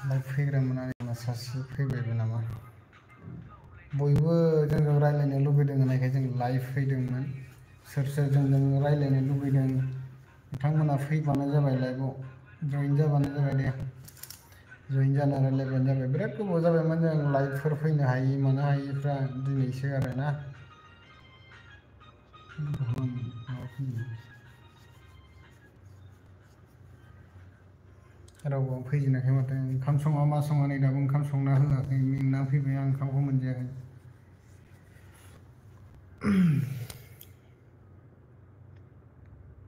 live फैग्रामोन आंना सासे फैबायबो नामा बयबो जोंजों रायज्लायनो लुबैदों होननायखाय जों लाइभ फैदोंमोन सोर सोर जोंजों रायज्लायनो लुबैदों नोंथांमोना फैबानो जाबाय लाइभआव जइन जाबानो जाबाय दे जइन जाना रायज्लायबानो जाबाय बिराद गोबाव जाबायमोन जों लाइभफोर फैनो हायि मानो हायिफ्रा दिनैसो आरोना रावबो फैजेनाखै माथो ओंखाम सङा मा सङा नै दाबो ओंखाम संना होआखै मेंना फैबाय आं ओंखामखौ मोनजायाखै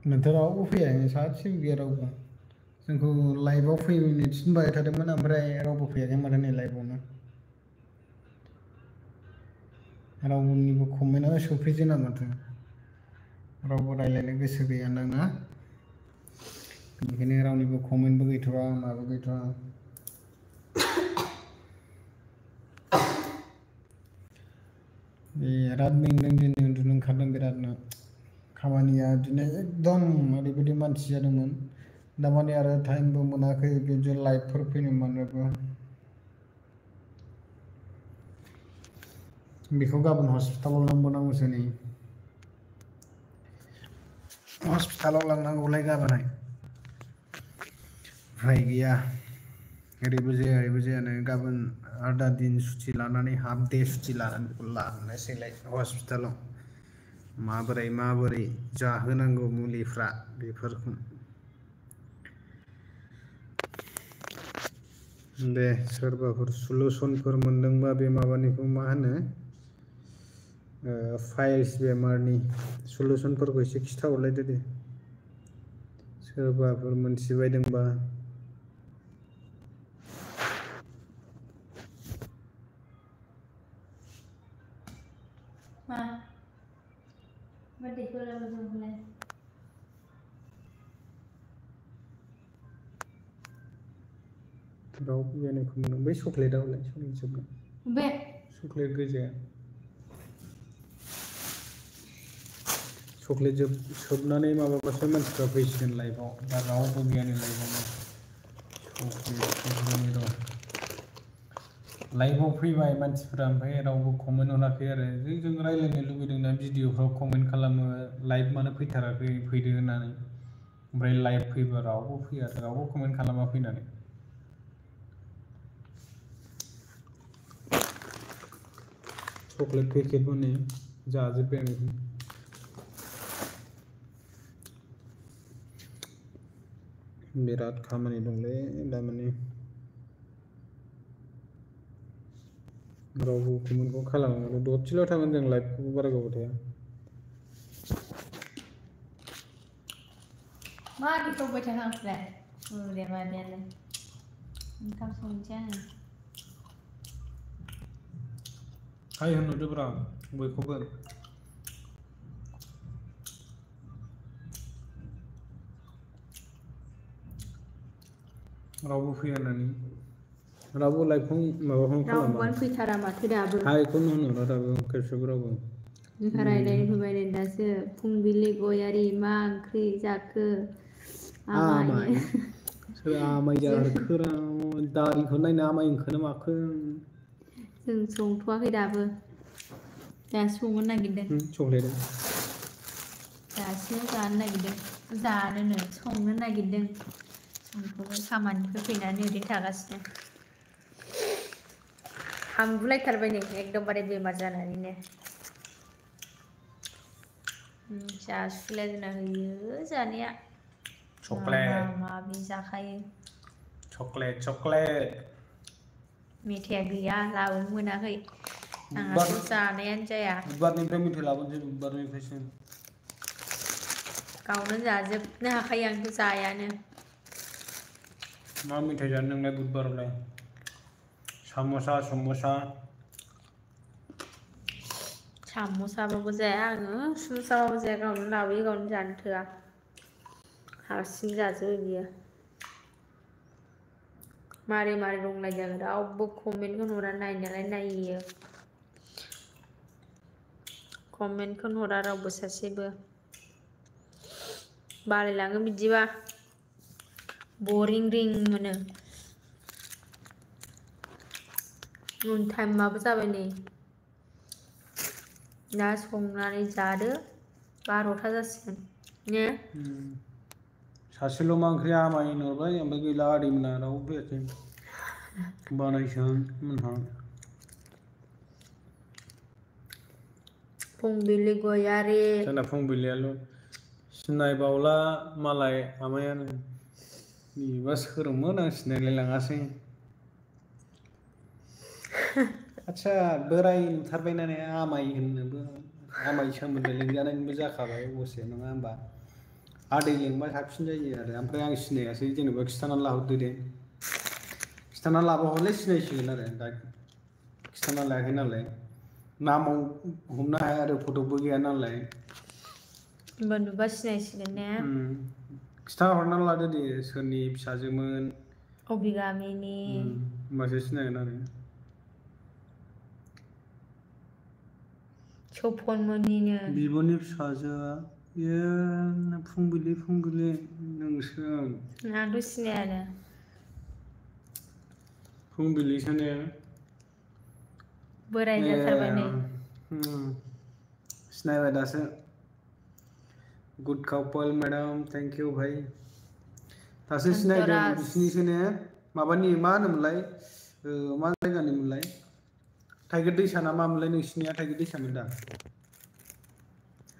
माथो रावबो फैयाखै सासेबो गैया रावबो जोंखौ लाइभआव फैनो थिनबाय थादोंमोन ओमफ्राय रावबो फैयाखै माथो नै लाइभआवनो रावनिबो कमेन्टआनो सफैजेना माथो रावबो रायज्लायनो गोसो गैयादां ना बेनिखायनो रावनिबो कमेन्टबो गैथ'वा माबो गैथ'वा बिराद मेंदों दिनै उन्दुनो ओंखारदों बिरादनो खामानिया दिनै एकदम ओरैबायदि मानसि जादोंमोन दामानि आरो टाइमबो मोनाखै बिदि लाइभफोर फैनो मोनोबो बेखौ गाबोन हस्पिटालाव लांबावनांगौसो नै हस्पिटालाव लांनांगौलाय गाबोनहाय उफाय गैया ओरैबो जायानो गाबोन आदा दिन सुटि लानानै हाफ दे सुटि लानानै बेखौ लांनोसैलाय हस्पिटालाव माबोरै जाहोनांगौ मुलिफ्रा बेफोरखौ दे सोरबाफोर सलुसनफोर मोनदोंबा बे माबानिखौ मा होनो फाइल्स बेमारनि सलुसनफोरखौ एसे खिथाहरलायदो दे सोरबाफोर मोनथिबायदोंबा रावबो गैयाखौ मोनदों बै चक्लेटआवलाय चक्लेट जोबगोन बे चक्लेट गोजाया चक्लेट सोबनानै माबाबासो मानसिफ्रा फैसिगोन लाइभआव दा रावबो गैया नै लाइभआवनो चक्लेट सोबनानै दं लाइभआव फैबाय मानसिफ्रा ओमफ्राय रावबो कमेन्ट हराखै आरो जों रायज्लायनो लुबैदोंना भिडिअफ्राव कमेन्ट खालामो लाइभ मानो फैथाराखै फैदो होननानै ओमफ्राय लाइभ फैबा रावबो फैया रावबो कमेन्ट खालामा फैनानै चक्लेट पेकेट माने जाजोब्बाय आं बिराद खामानि दंलै दामानि रावबो कमेन्टखौ खालामो दसेल' थागोन जों लाइभखौबो बारा गोबाव थाया मा दिखांबाय थाखा आंखौलाय दे मादैयानो ओंखाम संनोसै आङो हाय होनहरदोब्रा बयखौबो रावबो फैया होननानै रावबो लाइभखौ माबाखौनो खालामा रावबो फैथारा माथो दाबो हायखौनो होनहरा दाबो खेबसेबो रावबो जोंहा रायज्लायनो फैबाय नै दासो फुंबिलि गयारि मा ओंख्रि जाखो आमाय सोर आमाय जाखोरा दारिखौ नायनो आमाय ओंखारो माखो जों संथ'वाखै दाबो दासो संनो नागिरदों चक्लेटआ दासो जानो नागिरदों जानोनो संनो नागिरदों संथ'बाय खामानिनिफ्राय फैनानै ओरैनो थागासिनो हामगुलायथारबाय नै एकदमबारे बेमार जानानैनो जासुलाय जोंना होयो जानाया माबा माबि जाखायो चक्लेट मेथाइया गैया लाबोनो मोनाखै आंहाथ' जानायानो जाया बुधबारनिफ्राय मेथाइ लाबोनोसै बुधबारनिफ्रायसो गावनो जाजोबनो हाखायो आंथ' जायानो मा मेथाइ जानो नोंलाय बुधबारावलाय साम'सा साम'साबाबो जाया आङो सुमसाबाबो जाया गावनो लाबोयो गावनो जानो थोआ हारसिं जाजोबो बियो मारै दंलायदों रावबो कमेन्टखौनो हरा नायनायालाय नायो कमेन्टखौनो हरा रावबो सासेबो बालायलाङो बिदिबा बरिं मोनो टाइमाबो जाबाय नै दा संनानै जादो 12था जासिगोन ने सासेल' मा ओंख्रि आमाय होनहरबाय ओमफ्राय गैला आदैमोना रावबो फैयासै बानायसो मोनहा फुंबिलि गयारि जोंना फुंबिलियाल' सिनायबावला मालाय आमायानो बेबा सोरमोन आं सिनायलायलाङासै आच्छा बोराय नुथारबायना ने आमाय होननोबो आमाय सोमोन्दो लिंजानायनिबो जाखाबाय अबसे नङा होमबा आदै लिंबा साबसिन जायो आरो ओमफ्राय आं सिनायासै जेनेबा खिथानानै लाहरदो दे खिथानानै लाबा हले सिनायसिगोन आरो दा खिथाना लायाखै नालाय नामाव हमनो हाया आरो फट'बो गैया नालाय होमबा नुबा सिनायसिगोन ने खिथाहरना लादो दे सोरनि फिसाजोमोन अबे गामिनि होमबासो सिनायगोन आरो सपनमोननिनो बिब'नि फिसाजोआ ए फुंबिलि नोंसो आंथ' सिनायानो फुंबिलिसो ने बोराय जाथारबाय नै सिनायबाय दासो good couple madam thank you भाई दासो सिनायदों बिसिनिसो ने माबानि मा होनोमोनलाय मा जायगानिमोनलाय थाइगिर दैसा ना मामोनलाय नोंसिनिया थाइगिर दैसामोन दा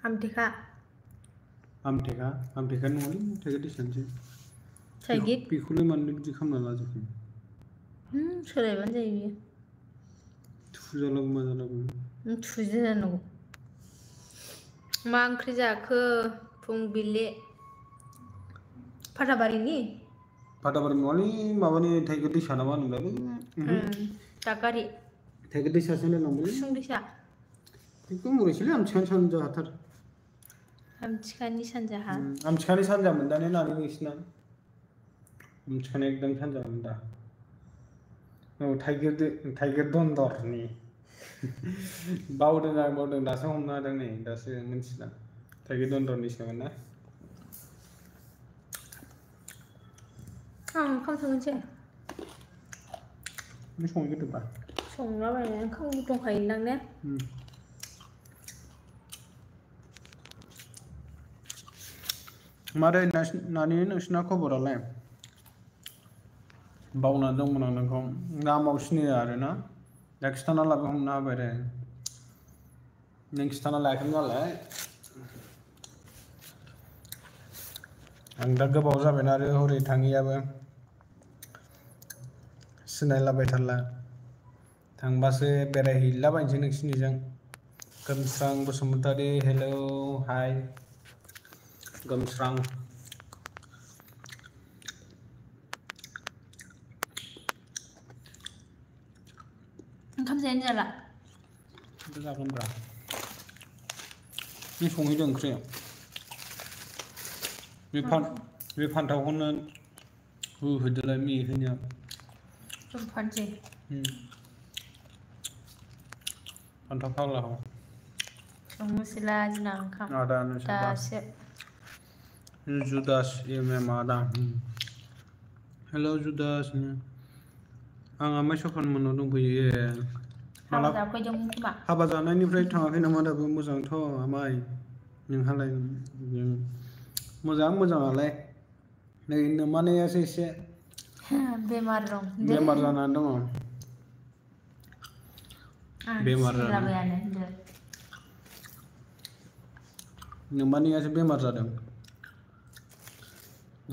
आमथेखा नङालै थाइगिर दैसानिसो थाइगिर बेखौलाय मानो बिदि खालामना लाजोबखो सोलायबानो जायो बियो थुजालाबो माजालाबो थुजो जानांगौ मा ओंख्रि जाखो फुंबिलि फाथाबारिनि नङालै माबानि थाइगिर दैसा ना मा होनोमोनलाय दादगारि थाइगिर दैसासो होनलायलांबायलै कुसुं दैसा एकदम ओरैसोलै आमथिखानि सानजाहाथार आमथिखानि सानजाहा आमथिखानि सानजामोन दा ने नानि नोंसिना आमथिखानि एकदम सानजामोन दा औ थाइगिर दन्दरनि बावदों दासो हमनो हादों नै दासो मिथिला थाइगिर दन्दरनिसोमोन ना आं ओंखाम संनोसै नों संहैग्रोदोब्रा संलाबायनानै ओंखाम दंखायोदां ने मारै नानि नोंसिना खबरालाय बावना दंमोन आं नोंखौ नामाव सिनाया आरोना दा खिथाना लाबा हमनो हाबाय रे नों खिथाना लायाखैमोन नालाय आं दा गोबाव जाबायना आरो हरै थाङैयाबो सिनायलाबायथारला थांबासो बेरायहैलाबायनोसै नोंसिनिजों गोमस्रां बसुमतारी हेलौ हाय गोमस्रां ओंखाम जायानो जाला जागोनब्रा नों संहैदों ओंख्रि बे फान्थावखौनो होहोदोलाय मेहोनिया फानसै फान्थाव फाग्लाखौ संनोसैला जोंना ओंखाम आदानो दासो जुदास आदा हेलौ जुदास आं आमाइ सपन मोननाव दंफैयो ए हाबा जाफैदोंमोन खोमा हाबा जानायनिफ्राय थाङाखै नामा दाबो मोजांथ' आमाइ नोंहालाय मोजाङालाय नै नोमानैयासो एसे बेमार दं बेमार जानानै दङ बेमार जानानै नोम्बानियासो बेमार जादों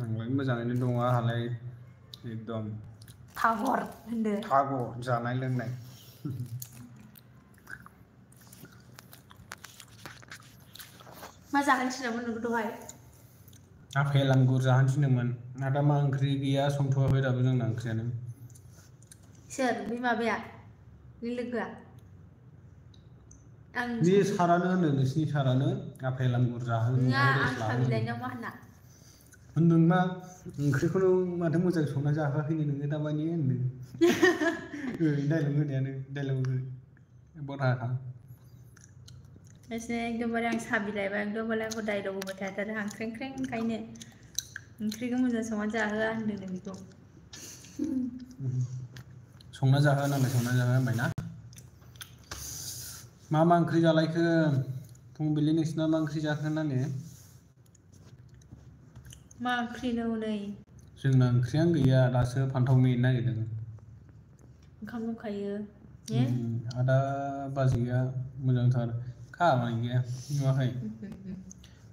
आंलाय मोजाङैनो दङ आंहालाय एकदम थागर होनदो थागर जानाय लोंनाय मा जाहोनो थिनदोंमोन नोंखौ दहाय आफेल आंगुर जाहोनो थिनदोंमोन आदा मा ओंख्रि गैया संथ'वाखै दाबो जोंना ओंख्रियानो सोर बे माबाया नों लोगोआ बे सारानो होनदों नोंसिनि सारानो आफेल आंगुर जाहोनो रेस्ट लाहोनो होनदों मा ओंख्रिखौनो माथो मोजां संना जाहोआखैनो नोङो दामानि होनदों डाइलग होनायानो डाइलग बरहा बिसोरनो एकदमबारे आं साबिलायबा एकदमबारे आंखौ डाइलग होबाय थाथारो आं ख्रें ख्रें ओंखायनो ओंख्रिखौ मोजां संना जाहोआ होनदों बेखौ संना जाहो नालाय संना जाहो होनबाय ना मा ओंख्रि जालायखो फुंबिलि नोंसिना मा ओंख्रि जाखो नानि मा ओंख्रिनो हनै जोंना ओंख्रियानो गैया दासो फान्थाव मेनो नागिरदों ओंखाम दंखायो आदा बाजैया मोजांथार खामानि गैया नुवाखै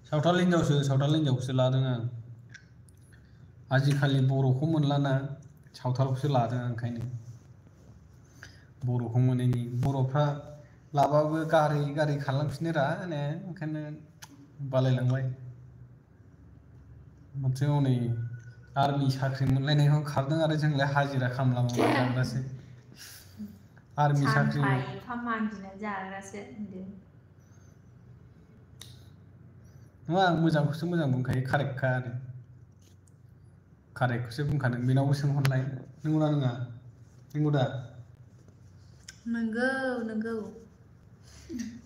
सावथाल हिनजावखौसो लादों आं आजिखालि बर'खौ मोनलाना सावथालखौसो लादों आं ओंखायनो बर'खौ मोनैनि बर'फ्रा लाबाबो गारै खारलांफिनोरा ओंखायनो बालायलांबाय मोनसे हनै आर्मि साख्रि मोनलायनायखौ खारदों आरो जोंलाय हाजिरा खामला मावनानै जाग्रासो आर्मि साख्रि सानफा एफा मागिनानै जाग्रासो होनदों नङा आं मोजांखौसो मोजां बुंखायो कारेक्टखा आरो कारेक्टखौसो बुंखादों बेनावबो सोंहरलाय नंगौना नङा नंगौ दा नंगौ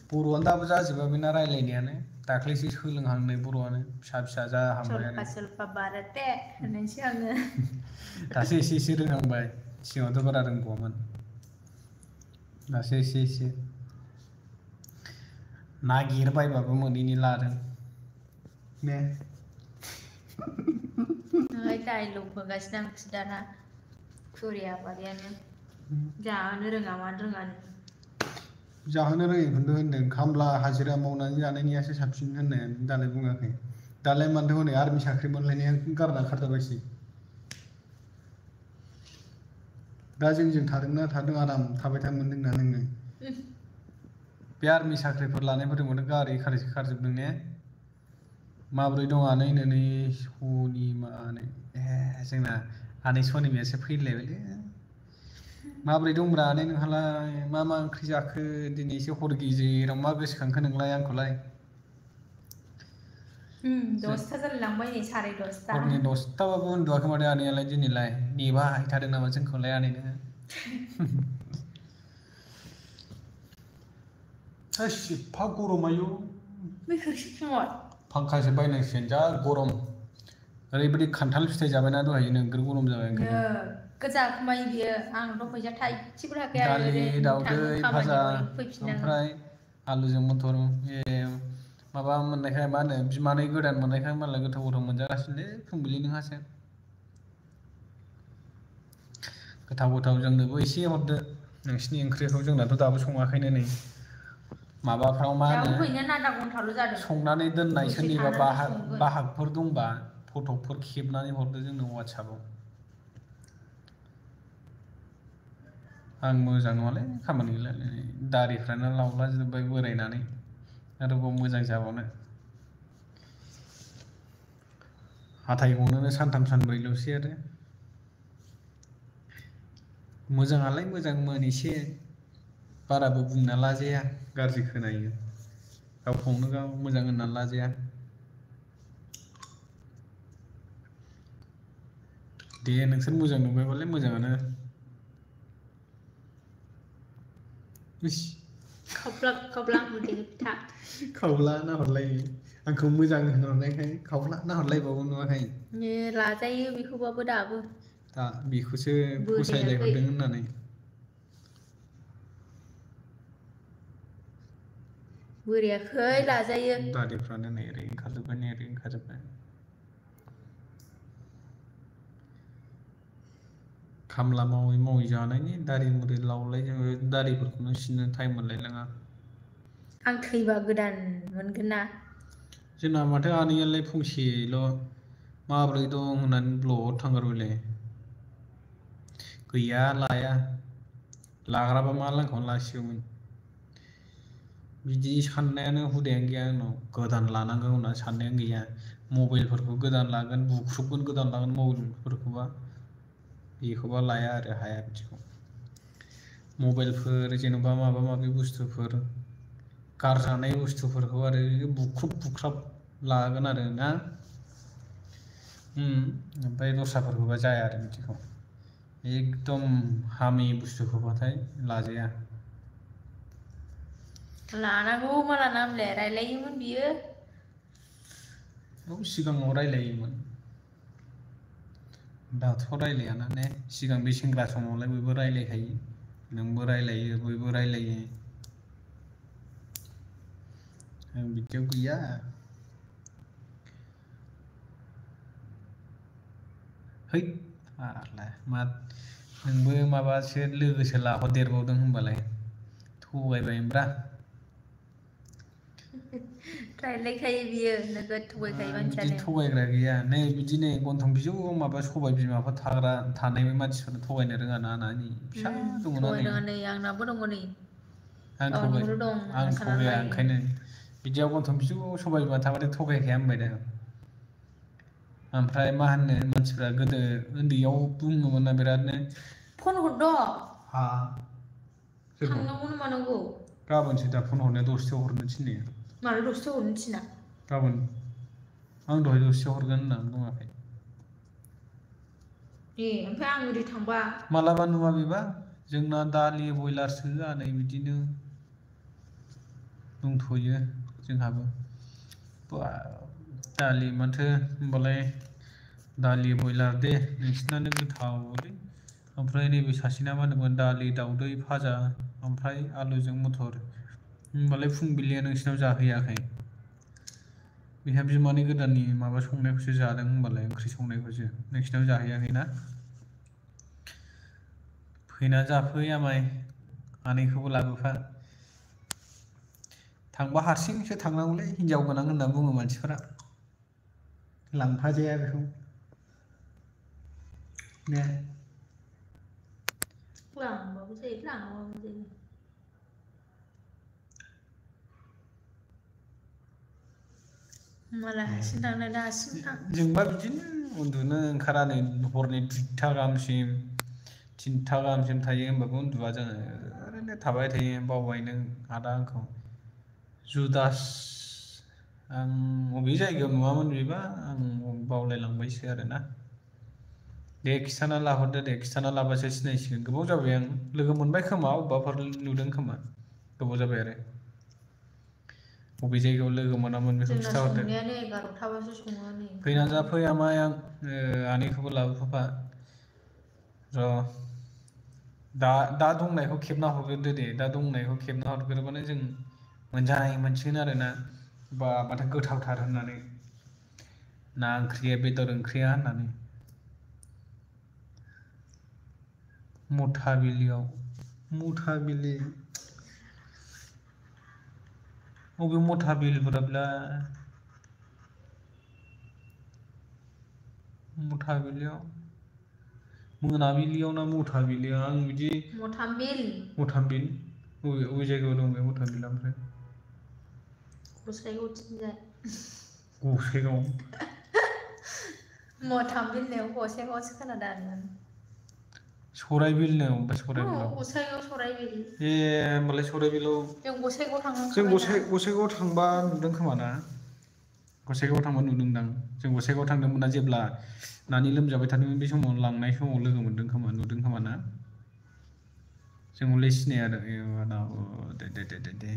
बर'आनो दाबो जाजोबा बेना रायलायनायानो दाख्लैसो सोलोंहांनाय बर'आनो फिसा जाहांबाय आरो सल्फा बाराते होननोसै आङो दासो एसे रोंहांबाय सिगाङावथ' बारा रोंबावामोन दासो एसे नागिरबायबाबो मोनैनि लादों ने डाइलग होगासिनो आं दाना खुरिया बारियानो जाहोनो रोङा मानो रोङानो जाहोनो रोङैखौनो होनदों खामला हाजिरा मावनानै जानायनियासो साबसिन होननाया दालाय बुङाखै दालाय मानोथो हनै आर्मि साख्रि मोनलायनाया गारना खारजाबायसै दा जोंजों थादोंना थादों आराम थाबाय था मोनदोंना नोङो बे आर्मि साख्रिफोर लानायफोरजोंबोथ' गारि खारजोबदों ने माबोरै दं आनै नै सनिमानो जोंना आनै सनिमायासो फैलायबायलै माबोरै दंब्रा आनै नोंहालाय मा ओंख्रि जाखो दिनैसो हर गेजेराव मा गोसोखांखो नोंलाय आंखौलाय 10ता जालायलांबाय नै 10:30 हरनि 10ताबाबो उन्दुवाखै माथो आनैयालाय दिनैलाय नेबाय थादों नामा जोंखौलाय आनैनो एफा गरम आयु फांखासो बायनांसिगोन जा गरम ओरैबायदि खान्थाल फिथाइ जाबायना दहायो नोगोर गरम जाबाय ओंखायनो गोजा खोमायो बियो आंथ' फैसा थाइसेबो थाखाय आरो दालि दाउदै भाजा फैफिननांगौ ओमफ्राय आलुजों मथर माबा मोननायखाय मा होनो बिमानै गोदान मोननायखाय मालाय गोथाव मोनजागासिनोलै फुंबिलि नोंहासो गोथाव जोंनोबो एसे हरदो नोंसिनि ओंख्रिखौ जोंनाथ' दाबो सङाखैनो नै माबाफ्राव मा होनो संनानै दोननाय सोरनिबा बाहागफोर दंबा फटकफोर खेबनानै हरदो जोंनो वाट्सएपआव आं मोजां नङालै खामानि गैला दारिफ्रानो लावलाजोबबाय बोरायनानै आरोबाव मोजां जाबावनो हाथाय गनोनो सानथाम सानब्रैल'सै आरो मोजाङालाय मोजांमोन एसे बाराबो बुंना लाजाया गाज्रि खोनायो गावखौनो गाव मोजां होननानै लाजाया दे नोंसोर मोजां नुबायबालाय मोजाङानो खावला नाहरलायो आंखौ मोजां होनहरनायखाय खावला नाहरलायबावो नुवाखै लाजायो बेखौबाबो दाबो दा बेखौसो फसायलायहरदों होननानै बोरायाखै लाजायो दारिफ्रानो नै ओरै ओंखारजोब्बाय खामला मावै जानायनि दारि मुरि लावलाय जोङो दारिफोरखौनो सिननो टाइम मोनलायलाङा आं थैबा गोदान मोनगोन ना जोंना माथो आनैयालाय फंसेल' माबोरै दं होननानै ब्लद थांगारबायलाय गैया लाया लाग्राबा मा लांखायावनो लासिगौमोन बिदि साननायानो हुदायानो गैया आंनाव गोदान लानांगौ होनना साननायानो गैया मबाइलफोरखौ गोदान लागोन बुख्रुबगोन गोदान लागोन मबाइलफोरखौबा बेखौबा लाया आरो हाया बिदिखौ मबाइलफोर जेन'बा माबा माबि बुस्थुफोर गारजानाय बुस्थुफोरखौ आरो बुख्रुब बुख्राब लागोन आरो ना ओमफ्राय दस्राफोरखौबा जाया आरो बिदिखौ एकदम हामि बुस्थुखौबाथाय लाजाया लानांगौ माला नामलाया रायलायोमोन बियो सिगाङाव रायलायोमोन दाथ' रायलायाना ने सिगां बे सेंग्रा समावलाय बयबो रायलायखायो नोंबो रायलायो बयबो रायलायो आं बिदियाव गैया है फाग्ला मा नोंबो माबासो लोगोसो लाहरदेरबावदों होनबालाय थगायबायब्रा रायलायखायो बियो नोगोद थगायखायो बिदि मानसियानो थगायग्रा गैया नै बिदि नै गन्थं बिजौआव माबा सबाय बिमाफोर थानाय मानसिफोर थगायनो रोङा ना नानि फिसा दङना नै थगायरोङा नै आंनाबो दङ नै आं गावनिखौल' दं होनना साननानै थगाया लायो ओंखायनो बिदियाव गन्थं बिजौआव सबाय बिमा थाबाथाय थगायखाया होनबाय दा ओमफ्राय मा होनो मानसिफ्रा गोदो उन्दैयाव बुङोमोन ना बिरादनो फन हरद' हा सोरखौ थांनांगौ ना मानांगौ गाबोनसो दा फन हरनाया दसथायाव हरनो थिननाया मानो दसथायाव हरनो थिना गाबोन आं दहाय दसथायाव हरगोन होननानै बुङाखै ए ओमफ्राय आं ओरै थांबा मालाबा नुवा बेबा जोंना दालि बयलारसो नै बिदिनो दंथ'यो जोंहाबो दालि माथो होनबालाय दालि बयलार दे नोंसिनानो गोथावलै ओमफ्राय नैबे सासेना मा होनदोंमोन दालि दाउदै भाजा ओमफ्राय आलुजों मथर होमबालाय फुंबिलिया नोंसिनाव जाहैयाखै बेहा बिमानै गोदाननि माबा संनायखौसो जादों होनबालाय ओंख्रि संनायखौसो नोंसिनाव जाहैयाखैना फैना जाफै आमाय आनैखौबो लाबोफा थांबा हारसिंसो थांनांगौलै हिनजाव गोनां होनना बुङो मानसिफोरा लांफाजाया बेखौ ने लांबाबो जायो लाङाबाबो जायो मालाय हारसिं थांनाय दा हारसिं थां जोंबा बिदिनो उन्दुनो ओंखारा नै हरनि 2टा गाहामसिम थायो होमबाबो उन्दुआ जोङो ओरैनो थाबाय थायो बावबाय नों आदा आंखौ जुदास आं बबे जायगायाव नुवामोन बेबा आं बावलायलांबायसो आरोना दे खिथाना लाहरदो दे खिथाना लाबासो सिनायसिगोन गोबाव जाबाय आं लोगो मोनबाय खोमा अबेबाफोर नुदों खोमा गोबाव जाबाय आरो बबे जायगायाव लोगो मोनामोन बेखौ जोंना खिथाहरदो संनायानो 11:00टाबासो सङो नै फैना जाफै आमाय आं आनैखौबो लाबोफाफा र' दा दंनायखौ खेबना हरग्रोदो दे दा दंनायखौ खेबना हरग्रोबानो जों मोनजानाय मोनसिगोन आरोना बा माथो गोथावथार होननानै ना ओंख्रिया बेदर ओंख्रिया होननानै मथाबिलि अबे मथाबिलफोरा बेलाय मथाबिलियाव मोनाबिलियाव ना मथाबिलियाव आं बिदि मथामबिल अबे जायगायाव दं बे मथाबिला ओमफ्राय गसाइगावथिंजाय गसाइगाव मथामबिल होननायाव गसाइगावसो खोनादों आं सराइबिल नो ओमफ्राय सराइबिलाव गसाइगाव सराइबिल ए होमबालाय सराइबिलाव जों गसाइगाव जों थांखांखाबायना गसाइगावआव थांबा नुदों खोमा ना गसाइगावआव थांबा नुदोंदां जों गसाइगावआव थांदोंमोन ना जेब्ला नानि लोमजाबाय थादोंमोन बे समाव लांनाय समाव लोगो मोनदों खोमा नुदों खोमा ना जों हले सिनाया आरो दे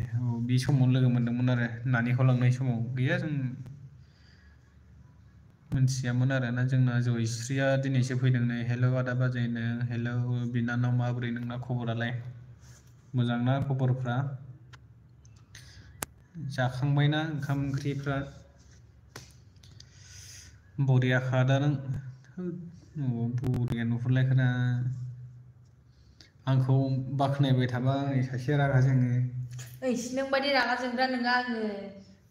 बे समाव लोगो मोनदोंमोन आरो नानिखौ लांनाय समाव गैया जों मोनथियामोन आरोना जोंना जयस्रिया दिनैसो फैदों नै हेलौ आदा बाजैनो हेलौ बिनानाव माबोरै नोंना खबरालाय मोजां ना खबरफ्रा जाखांबायना ओंखाम ओंख्रिफ्रा बरियाखा दा नों बरिया नुहुरलायखोना आंखौ बाख्नायबाय थाबा नै सासेया रागा जोङो नों बायदि रागा जोंग्रा नङा आङो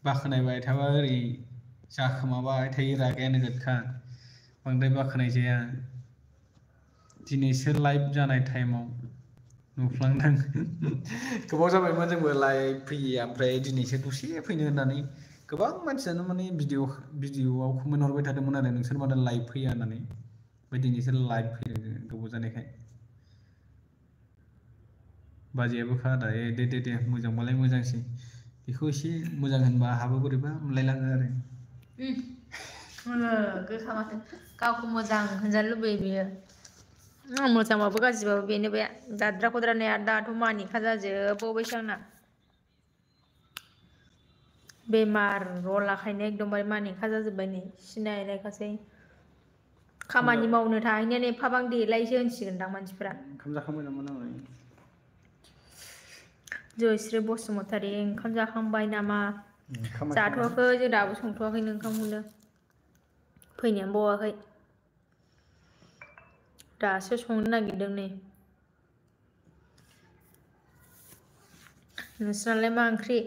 बाख्नायबाय थाबा ओरै जाखोमाबाय थायो रागाया नोगोदखा बांद्राय बाख्नाय जाया दिनैसो लाइभ जानाय टाइमाव नुफ्लांदों गोबाव जाबायमोन जोंबो लाइभ फैयैया ओमफ्राय दिनैसो दसे फैनो होननानै गोबां मानसियानो माने भिडिअ'आव कमेन्ट हरबाय थादोंमोन आरो नोंसोर मानो लाइभ फैया होननानै ओमफ्राय दिनैसो लाइभ फैदों गोबाव जानायखाय बाजैयाबो खादा दे मोजांबालाय मोजांसै बेखौ एसे मोजां होनबा आंहाबो बोरैबा मोनलायलाङो आरो गोखा माथो गावखौ मोजां होनजानो लुबैयो बियो मोजांबाबो गाज्रिबाबो बेनो बे दाद्रा खुद्रानिया दाथ' मानिखा जाजोबबावबायसो आंना बेमार रलाखायनो एकदमबारे मानिखा जाजोब्बाय नै सिनायलायखासै खामानि मावनो थाहैनानै एफाबां देलायसो होनसिगोनदां मानसिफोरा ओंखाम जाखांबाय नामा नालाय जयश्री बसुमतारी ओंखाम जाखांबाय नामा जाथ'वाखै जों दाबो संथ'वाखैनो ओंखामखौनो फैनायानो बावाखै दासो संनो नागिरदों नै नोंस्रालाय मा ओंख्रि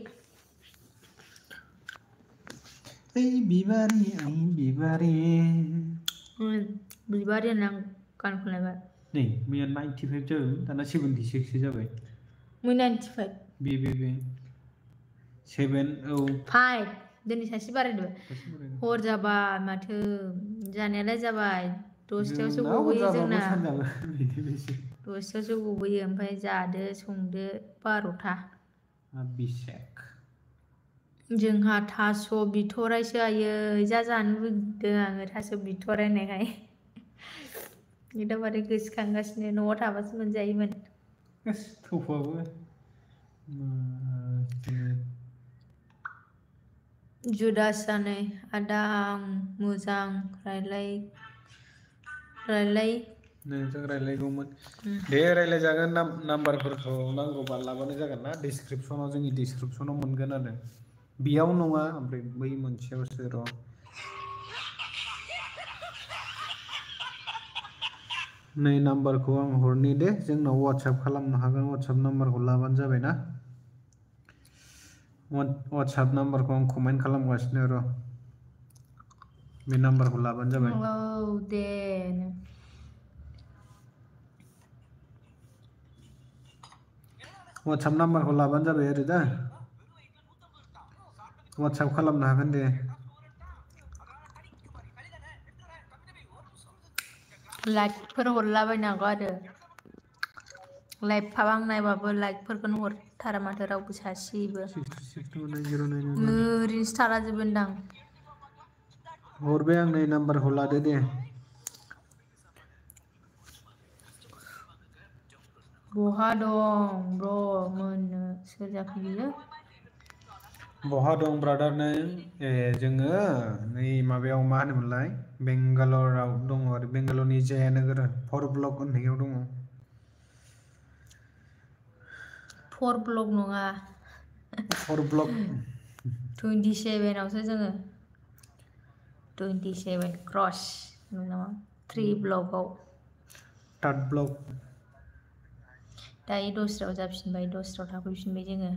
बिबारि बिबारि होनना गान खनलायबाय नै मैया 95 जाबाय दाना 76 जाबाय मै 95 बे 7 औ 5 दिनै सासे बारायदों हर जाबाय माथो जानायालाय जाबाय 10टायावसो गबोयो जोंना 10टायावसो गबोयो ओमफ्राय जादो संदो 12टा जोंहा थास' बिथरायसो आयै जा जानो लुगैदों आङो थास' बिथराय होननायखाय एकदमबारे गोसोखांगासिनो न'आव थाबासो मोनजायोमोन थौफाबो जुदास जानाय आदा आं मोजां नोंजों रायलायगौमोन दे रायलायजागोन नाम्बारफोरखौ नांगौबा लाबानो जागोन ना डिसक्रिपसनाव जोंनि डिसक्रिपसनाव मोनगोन आरो बेयाव नङा ओमफ्राय बै मोनसेयावसो र' नै नाम्बारखौ आं हरनि दे जोंनाव वाट्सएप खालामनो हागोन वाट्सएप नाम्बारखौ लाबानो जाबाय ना वाट्सएप नाम्बारखौ आं कमेन्ट खालामगासिनो र' बे नाम्बारखौ लाबानो जाबाय औ दे वाट्सएप नाम्बारखौ लाबानो जाबाय आरो दा वाट्सएप खालामनो हागोन दे लाइकफोर हरलाबायनांगौ आरो लाइभ आं नायबाबो लाइकफोरखौनो हरथारा माथो रावबो सासेबो 66290909 ओरैनोसो थाला जोबोनदां हरबाय आं नै नाम्बारखौ लादो दे बहा दं ब्र मोननो सोर जाखो बियो बहा दं ब्रादार नों जोङो नै माबायाव मा होनोमोनलाय बेंगालराव दङ आरो बेंगालरनि जयानोगोर 4 ब्लक होननायाव दङ 4 ब्लक नङा 4 ब्लक 27आवसो जोङो 27 क्रस नामा 3 ब्लकआव 3 ब्लक दायो दस्रायाव जाफिनबाय दस्रायाव थाफैफिनबाय जोङो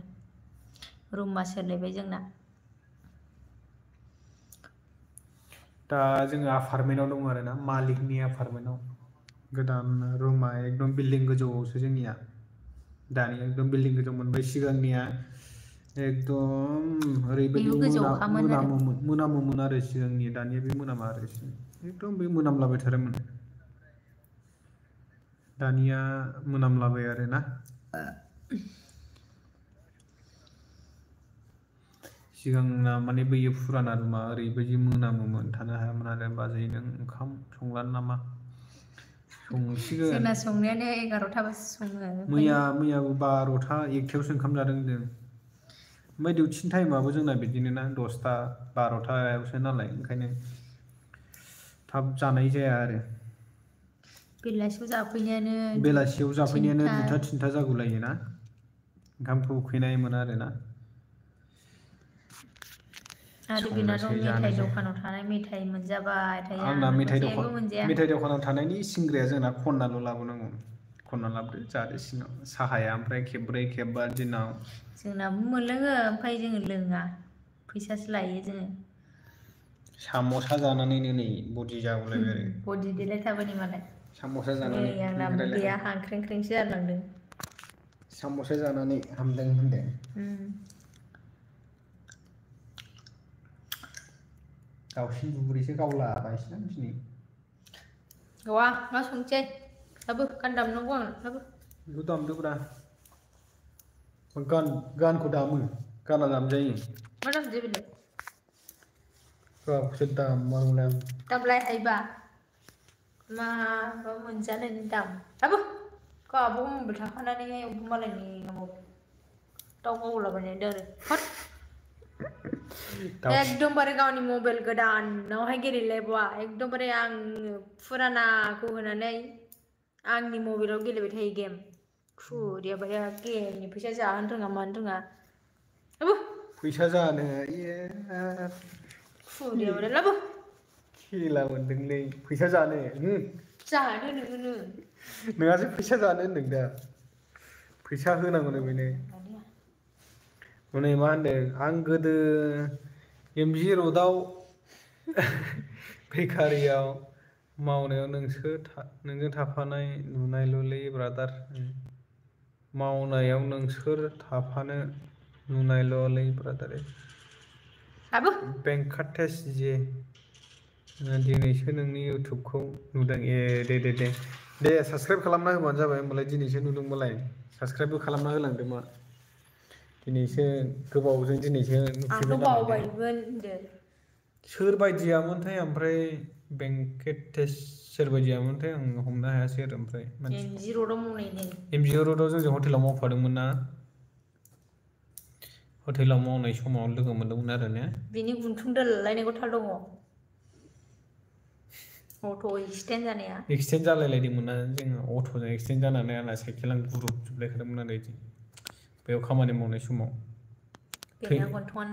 रुमा सोलायबाय जोंना दा जोङो आपार्टमेन्टआव दङ आरो ना मालिकनि आपार्टमेन्टआव गोदान रुमा एकदम बिल्डिं गोजौआवसो जोंनिया दानिया एकदम बिल्डिं गोजौ मोनबाय सिगांनिया एकदम ओरैबायदि बेबो गोजौखामोन आरो मोनामोमोन आरो सिगांनि दानिया बे मोनामा आरो एकदम बे मोनामलाबाय थारोमोन दानिया मोनामलाबाय आरो ना सिगांना माने बैयो फुराना रुमा ओरैबायदि मोनामोमोन थानो हायामोन आरो बाजै नों ओंखाम संलानो नामा संसिगोन जोंना संनायानो 11टाबासो सङो मैयाबो 12टा 1टायावसो ओंखाम जादों जों ओमफ्राय डिउटिनि टाइमाबो जोंना बिदिनो ना 10टा 12टायावसो नालाय ओंखायनो थाब जानाय जाया आरो बेलासियाव जाफैनायानो 2टा 3टा जागुलायो ना ओंखामखौ उखैनाय मोना आरो ना आरो बेनाथ' मेथाइ दखानाव थानाय मेथाइ मोनजाबाय थायो आंना जेबो मोनजाया मेथाइ दखानाव थानायनि सिंग्राया जोंना खन्नाल' लाबोनांगौ खन्ना लाबोदो जादो सिङाव साहाया ओमफ्राय खेब्रै खेबबा दिनाव जोंनाबो मोनलोङो ओमफ्राय जोङो लोङा फैसासो लायो जोङो साम'सा जानानैनो नै बडि जागुलायबाय आरो बडि देलायथारबाय नै मालाय साम'सा नै जानानै आंना मोदैया हांख्रें-ख्रेंसो जालांदों साम'सा जानानै हामदों होनदों दाउसिन बुब्रैसो गावलाबायसैना दिनै गावा मा संसै लाबो गान दामनांगौ आंनो लाबो बेखौ दामदोब्रा गानखौ दामो गाना दामजायो मा दामसै बेलाय गावसो दामनांगौनो दामलाय हायोबा माबा मोनजानायनि दाम लाबो गावहाबो मोनबाय थाखानानैहाय मालायनि नामाव दाउ गावलाबायनाय दारै हट एकदमबारे गावनि मबाइल गोदानावहाय गेलेलायबावा एकदमबारे आं फुरानाखौ होनानै आंनि मबाइलाव गेलेबाय थायो गेम खुदिया बाया गेमनि फैसा जाहोनो रोङा मानो रोङा फैसा जानो खुदिया बाया लाबो खेला मोनदोंलै फैसा जानो जानो नोङो नोंहासो फैसा जानो होनदों दा फैसा होनांगौनो बेनो हनै मा होनदों आं गोदो MG र'डआव बेकारियाव मावनायाव नोंजों थाफानाय नुनायल'लै ब्रादार मावनायाव नोंसोर थाफानो नुनायल'लै ब्रादार बेंकाटेश जे दिनैसो नोंनि इउटुबखौ नुदों दे साबसक्राइब खालामना होबानो जाबाय होमबालाय दिनैसो नुदोंबालाय साबसक्राइबबो खालामना होलांदो मा दिनैसो गोबावजों दिनैसो नुफैबाय नालाय सोर बायदियामोनथाय ओमफ्राय बेंकेटेश सोर बायदियामोनथाय आं हमनो हायासै आरो ओमफ्राय MG र'डआव मावनायनो MG र'डआव जोंजों हटेलाव मावफादोंमोन ना हटेलाव मावनाय समाव लोगो मोनदोंमोन आरो ने बिनि गुन्थुं दोलालायनायखौ थाल दङ अट' एक्सिडेन्ट जानाया एक्सिडेन्ट जालायलायदोंमोन ना जोङो अट'जों एक्सिडेन्ट जानानै आंना साइकेलानो गुरुबजोबलायखादोंमोन आरो बिदि बेयाव खामानि मावनाय समाव बेना गन्थं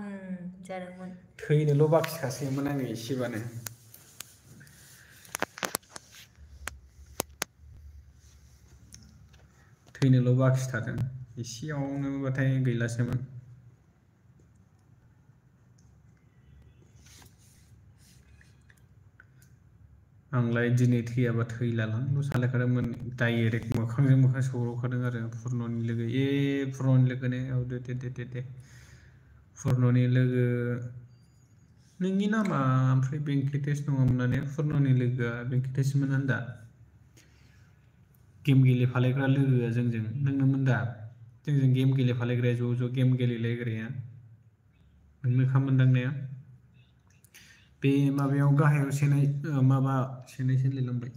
जादोंमोन थैनोल' बाखिखासैमोन आङो एसेबानो थैनोल' बाखिथारदों एसेयावनोबाथाय गैलासोमोन आंलाय दिनै थैयाबा थैलालांल' सानलायखादोंमोन डाइरेक्ट मोखांजों मोखां सौग्रावखादों आरो पुर्ननि लोगो पुर्ननि लोगोने औ दे पुर्ननि लोगो नोंनि नामा ओमफ्राय बेंकेटेश नङामोन ना ने पुर्ननि लोगोआ बेंकेटेशमोन दा गेम गेलेफालायग्रा लोगोआ जोंजों नोंनोमोन दा जोंजों गेम गेलेफालायग्राया ज' गेम गेलेलायग्राया नोंनोखा मोनदांनाया बे माबायाव गाहायाव सेनायसो लिरलांबाय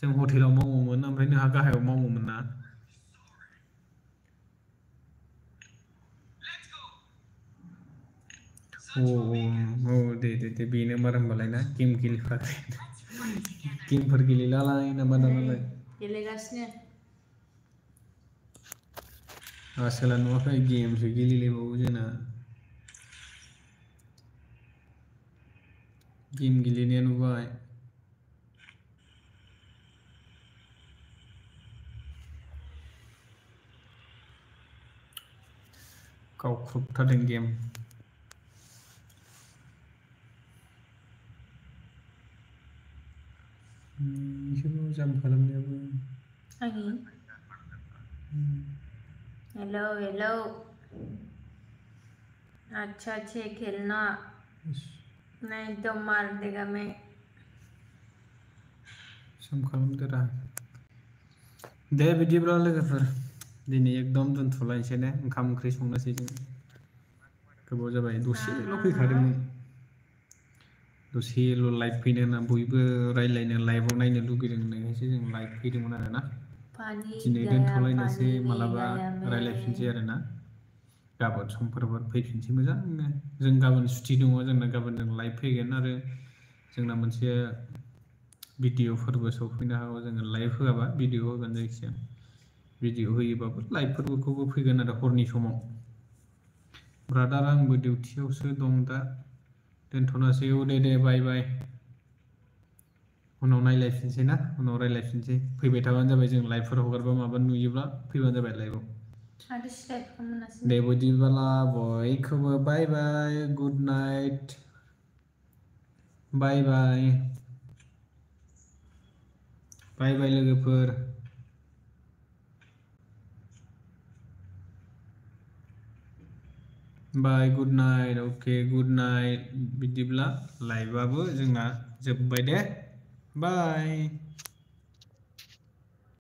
जों हटेलाव मावोमोन ओमफ्राय नोंहा गाहायाव मावोमोन ना औ दे बेनो मार होनबालाय ना गेम गेलेफाग्राया गेमफोर गेलेलालाय नामा दानालाय गेलेगासिनो आसोला नुवाखै गेमसो गेलेलायबावो जोंना गेम गेलेनाया नुबाय गावख्रुबथारदों गेम इसोरबो जाम खालामनायाबो हेलो अच्छा खेलना नहीं तो मार देगा मैं जाम खालामदोरा दे बिदिब्ला लोगोफोर दिनै एकदम दोनथ'लायनोसै ने ओंखाम ओंख्रि संनोसै जों गोबाव जाबाय दसेल' फैखादोंमोन दसेल' लाइभ फैनो होनना बयबो रायज्लायनो लाइभआव नायनो लुगैदों होननायखायसो जों लाइभ फैदोंमोन आरो ना दिनै दोनथ'लायनोसै मालाबा रायज्लायफिनसै आरो ना गाबोन समफोरबो फैफिनसै मोजांनो जों गाबोन सुटि दङ जोंना गाबोन जों लाइभ फैगोन आरो जोंना मोनसे भिडिअफोरबो सफैनो हागौ जोङो लाइभ होआबा भिडिअ होगोन जायखिजाया भिडिअ होयोबाबो लाइभफोरखौबो फैगोन आरो हरनि समाव ब्रादार आंबो डिउटियावसो दं दा दोनथ'नोसै दे बाय उनाव नायलायफिनसै ना उनाव रायलायफिनसै फैबाय थाबानो जाबाय जों लाइभफोर हगारबा माबा नुयोब्ला फैबानो जाबाय लाइभआव दे बिदिब्ला बयखौबो बाय गुड नाइट बाय लोगोफोर बाय गुड नाइट अके गुड नाइट बिदिब्ला लाइभआबो जोंना जोब्बाय दे बाय